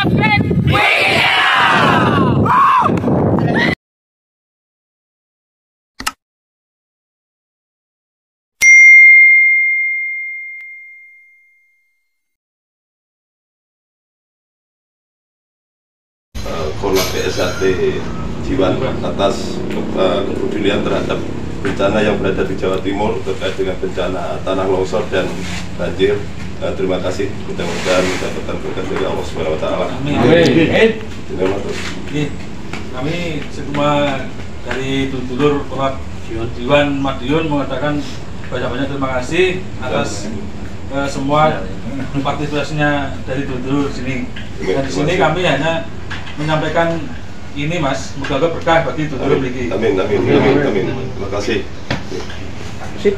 Subscribe. Korlap PSHT Jiwan atas kepedulian terhadap bencana yang berada di Jawa Timur terkait dengan bencana tanah longsor dan banjir. Terima kasih, mudah-mudahan mendapatkan berkah dari Allah Subhanahu wa taala. Amin. Kami semua dari dulur Korlap Jiwan Madiun mengatakan banyak-banyak terima kasih atas semua partisipasinya dari dulur sini. Dan di sini kami hanya menyampaikan ini, Mas, moga-moga berkah bagi dulur mriki. Amin, amin, amin, amin. Terima kasih. Sip.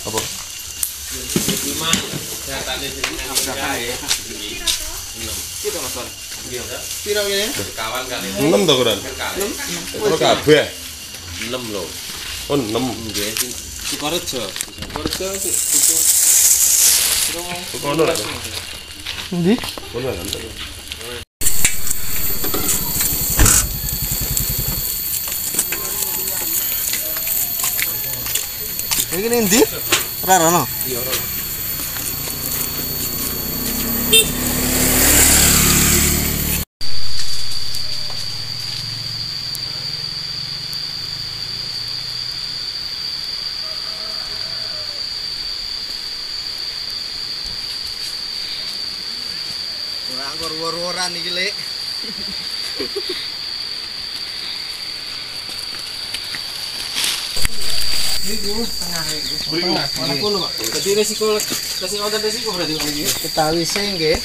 Apa? Enam to, Kuran? Enam kabeh. 6 lho. Oh, 6. Nggih. Sukorejo. Sukorejo sik itu. Kono lho. Endi? Kono lho. Iki endi? Ora rono. Iya ora. Ora anggur wor-woran iki, Lek. Niku tengah niku. Tengah kono, Pak. Dadi resiko resiko wonten resiko berarti Pak niki. Ketawise nggih.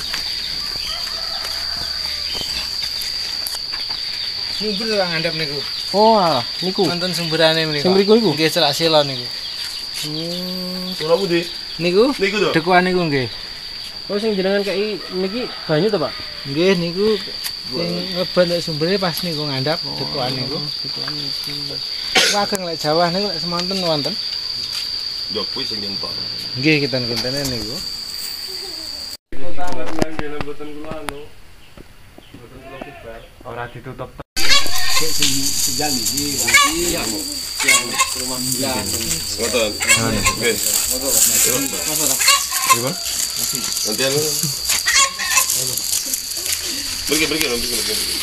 Sumber lah ngandhap niku. Oh, alah, niku. Wonten sumberane niku. Sing mriku iku? Nggih, celak sela niku. Kula pundi? Niku? Niku to. Dekuan niku nggih. Oh, sing jenengan kei niki banyu to, Pak? Nggih, niku sing ngebentuk sumbere pas niku ngandhap dekuan niku. Dekuan niku. Wageng lek Jawa niku lek semonten wonten. Yo kuwi sing entuk. Nggih, kinten-kintene niku. Ora ditutup. Sik sing sejal iki, iki yang rumah bilang. Ngoten. Nggih. Pripun? Nanti anu. Pergi, pergi, pergi, pergi.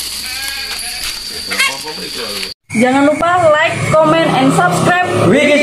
Apa-apa mriki. Jangan lupa like, comment, and subscribe. Wiki.